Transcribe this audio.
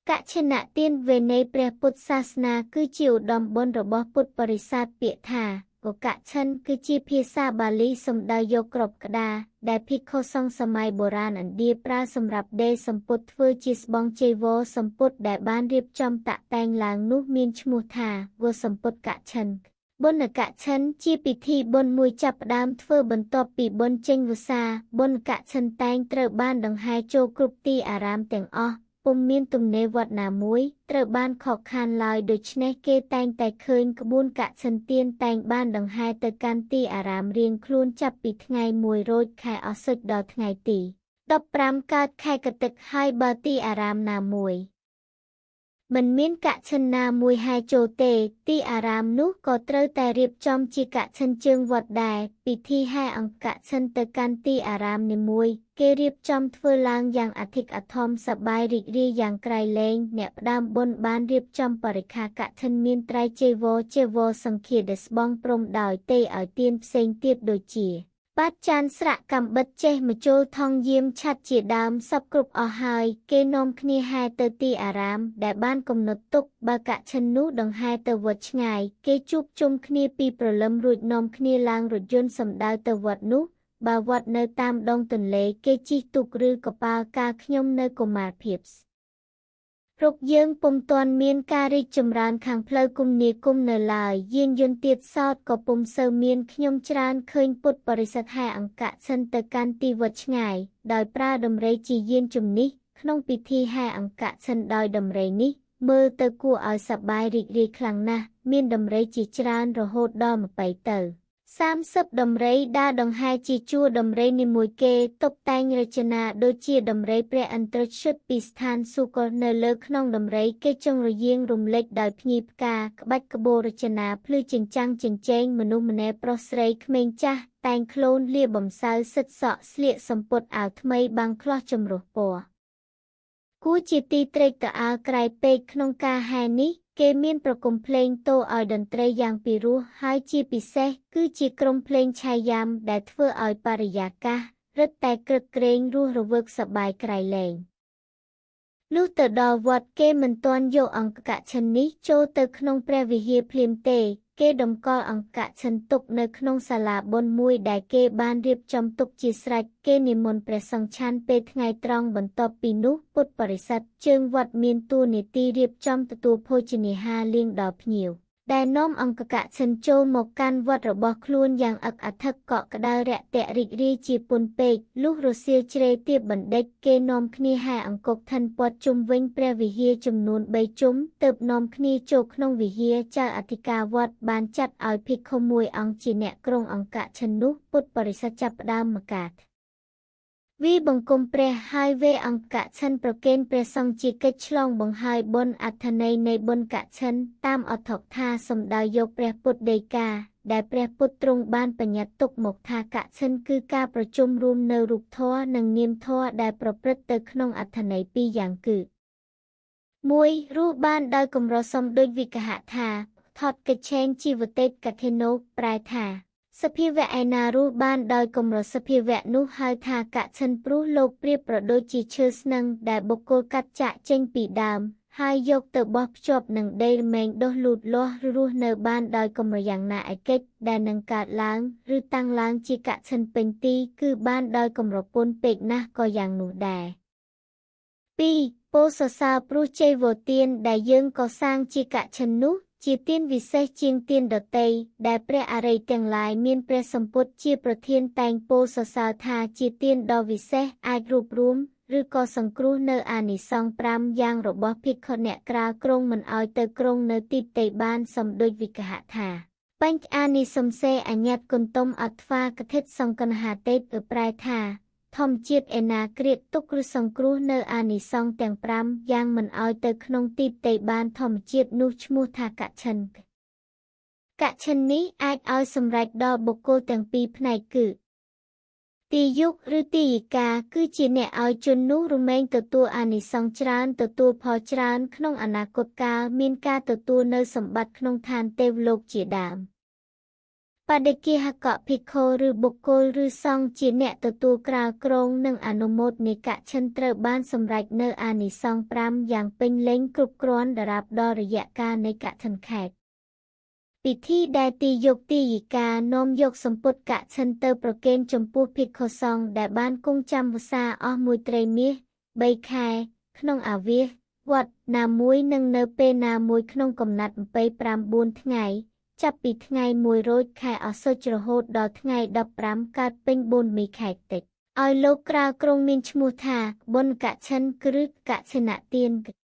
កឆិនទានវេនៃព្រះពុទ្ធសាសនាគឺជាឧត្តមបុណ្យរបស់ពុទ្ធបរិស័ទពាក្យថាកឆិនគឺជាភាសាបាលីសំដៅយកក្របក្តារដែលភិក្ខុសង្ឃសម័យបុរាណឥណ្ឌាប្រើសម្រាប់ដេរសំពត់ធ្វើជាស្បង់ចីវរសំពត់ដែលបានរៀបចំតាក់តែងឡើងនោះមានឈ្មោះថាវសំពត់កឆិនបុណ្យកឆិនជាពិធីបុណ្យមួយចាប់ផ្ដើមធ្វើបន្ទាប់ពីបុណ្យចេញវស្សាបុណ្យកឆិនតែងត្រូវបានដង្ហែចូលគ្រប់ទីអារាមទាំងអស់ពុំមានទំនេរវត្តណាមួយត្រូវបានខកខានឡើយដូច្នេះគេតែងតែឃើញក្បួនកឆិនទានតែងបានដង្ហែទៅកាន់ទីអារាមរៀងខ្លួនចាប់ពីថ្ងៃ1រោចខែអស្សុជដល់ថ្ងៃទី15កើតខែកត្តិកហើយបើទីអារាមណាមួយមិនមានកឆិនណាមួយហែចូលទេទីអារាមនោះក៏ត្រូវតែរៀបចំជាកឆិនជើងវត្តដែរពិធីហែអង្គកឆិនទៅកាន់ទីអារាមនីមួយគេរៀបចំធ្វើឡើងយ៉ាងអធិកអធមសប្បាយរីករាយយ៉ាងក្រៃលែងអ្នកផ្ដើមបុណ្យបានរៀបចំបរិក្ខារកឆិនមានត្រៃចីវរចីវរសង្ឃាដែលស្បង់ព្រំដោយទេឲ្យទានផ្សេងទៀតដូចជាបាតចានស្រាក់កំបិតចេះមជុលថងយាមឆាត់ជាដើមសពគ្រប់អស់ហើយគេនាំគ្នាហែទៅទីអារាមដែលបានកំណត់ទុកបើកឆិននោះដង្ហែទៅវត្តឆ្ងាយគេជួបជុំគ្នាពីព្រលឹមរួចនាំគ្នាឡើងរថយន្តសំដៅទៅវត្តនោះបើវត្តនៅតាមដងទន្លេគេជិះទូកឬកប៉ាល់កាលខ្ញុំនៅកុមារភាពរុកយើងពុំទាន់មានការរីកចម្រើនខាងផ្លូវគមនាគមន៍នៅឡើយយានយន្តទៀតសោតក៏ពុំសូវមានខ្ញុំច្រើនឃើញពុទ្ធបរិស័ទហែអង្គឆិនទៅកាន់ទីវត្តឆ្ងាយដោយប្រើដំរីជាយានជំនិះក្នុងពិធីហែអង្គឆិនដោយដំរីនេះមើលទៅគួរឲ្យសប្បាយរីករាយខ្លាំងណាស់មានដំរីជាច្រើនរហូតដល់20ទៅ30ដំរីដើរដង្ហែជាជួរដំរីនីមួយគេតុបតែងរចនាដូចជាដំរីព្រះឥន្ទ្រឈុតពីស្ថានសុគតនៅលើក្នុងដំរីគេចុងរយាងរំលេចដោយភ្ញីផ្កាក្បាច់ក្បូររចនាភ្លឺចិញ្ចាំងចិញ្ចែងមនុស្សម្នាក់ប្រុសស្រីក្មេងចាស់តែងខ្លួនលាបំសៅសិតសក់ស្លៀកសំពត់អាវថ្មីបាំងក្លោះចម្រុះពណ៌គួរជាទីត្រេកត្រអាលក្រៃពេកក្នុងការហែនេះគេមានប្រគំភ្លេងតោឲ្យតន្ត្រីយ៉ាងពិរោះហើយជាពិសេសគឺជាក្រុមភ្លេងឆៃយ៉ាំដែលធ្វើឲ្យបរិយាកាសរឹតតែក្រឹកក្រែងរស់រវើកសប្បាយក្រៃលែងលុះទៅដល់វត្តគេមិនទាន់យកអង្គកឆិននេះចូលទៅក្នុងព្រះវិហារភ្លាមទេគេតម្កល់អង្គកឆិនទុកនៅក្នុងសាលាបុណ្យមួយដែលគេបានរៀបចំទុកជាស្រេចគេនិមន្តព្រះសង្ឃឆាន់ពេលថ្ងៃត្រង់បន្ទាប់ពីនោះពុទ្ធបរិស័ទជើងវត្តមានតួនាទីរៀបចំទទួលភោជនាហារលៀងដល់ភ្ញៀវដែលនាំអង្គកឆិនចូលមកកាន់វត្តរបស់ខ្លួនយ៉ាងអឹកអធិកកក់ក្ដៅរាក់ទាក់រីករាយជាពន់ពេកលុះរសៀលជ្រេទៀបបណ្ឌិតគេនាំគ្នាហែអង្គកឋិនព័ទ្ធជុំវិញព្រះវិហារចំនួន3ជុំទើបនាំគ្នាចូលក្នុងវិហារចៅអធិការវត្តបានចាត់ឲ្យភិក្ខុមួយអង្គជាអ្នកក្រុងអង្គកឆិននោះពុទ្ធបរិស័ទចាប់ផ្ដើមមកកាត់វីបង្គំព្រះហើយវេអង្គកឆិនប្រគេនព្រះសង្ឃជាកិច្ចឆ្លងបង្ហើយបុណ្យអត្ថន័យនៃបុណ្យកឆិនតាមអត្ថកថាសំដៅយកព្រះពុទ្ធដីកាដែលព្រះពុទ្ធទ្រង់បានបញ្ញត្តិទុកមកថាកឆិនគឺការប្រជុំរួមនៅរូបធម៌និងនាមធម៌ដែលប្រព្រឹត្តទៅក្នុងអត្ថន័យពីរយ៉ាងគឺ1រស់បានដោយកម្រសំដូចវិកហថាថតកិច្ឆេនជីវតេកថេណោប្រែថាសភាវៈឯណារស់បានដោយកម្រសភាវៈនោះហៅថាកឆិនព្រោះលោកប្រៀបប្រដូចជាឈើស្នឹងដែលបុគ្គលកាត់ចាក់ចេញពីដើមហើយយកទៅបោះភ្ជាប់នឹងដីរមែងដុះលូតលាស់រស់នៅបានដោយកម្រយ៉ាងណាឯកិច្ចដែលនឹងកើតឡើងឬតាំងឡើងជាកឆិនពេញទីគឺបានដោយកម្រពន្ធពេកណាស់ក៏យ៉ាងនោះដែរ2ពោលសរសើរព្រោះជ័យវទានដែលយើងក៏សាងជាកឆិននោះជាទានវិសេសជាងទានដទៃដែលព្រះអរិយទាំងឡាយមានព្រះសម្ពុទ្ធជាប្រធានតែងពោលសរសើរថាជាទានដ៏វិសេសអាចរួបរួមឬក៏សង្គ្រោះនៅអានិសង្ស5យ៉ាងរបស់ភិក្ខុអ្នកក្រាលក្រុងមិនឲ្យទៅក្រុងនៅទីផ្ទៃបានសំដូចវិកហថាបញ្ញអានិសំសេអញ្ញត្តគុន្ទុំអត្វាកថិតសង្កណហាតេប្រែថាធម្មជាតិឯណាក្រៀតទុកឬសង្គ្រោះនៅអានិសង្សទាំង5យ៉ាងមិនឲ្យទៅក្នុងទីផ្ទៃបានធម្មជាតិនោះឈ្មោះថាកឆិនកឆិននេះអាចឲ្យសម្រេចដល់បុគ្គលទាំងពីរផ្នែកគឺទីយុគឬទីយិកាគឺជាអ្នកឲ្យជននោះរមែងទទួលអានិសង្សច្រើនទទួលផលច្រើនក្នុងអនាគតកាលមានការទទួលនៅសម្បត្តិក្នុងឋានទេវលោកជាដើម បដិគាហកភិក្ខុឬបុគ្គលឬសង្ឃជាអ្នកទទួលក្រាលគ្រងនិងអនុមោទនាកឋិនត្រូវបានសម្រេចនៅអានិសង្ស5យ៉ាងពេញលេញគ្រប់គ្រាន់ដរាបដល់រយៈកាលនៃកឋិនខេត្តពិធីដែលទីយកទីយិកានាំយកសម្ពុតកឋិនទៅប្រគេនចំពោះភិក្ខុសង្ឃដែលបានគង់ចាំវស្សាអស់មួយត្រីមាស3ខែក្នុងអាវាសវត្តណាមួយនិងនៅពេលណាមួយក្នុងកំណត់29ថ្ងៃចាប់ពីថ្ងៃ1រោចខែអស្សុចរហូតដល់ថ្ងៃ15កើតពេញ4មីខែតិចឲ្យលោកក្រាលគ្រងមានឈ្មោះថាបុណ្យកឋិនឬកឋិនទាន។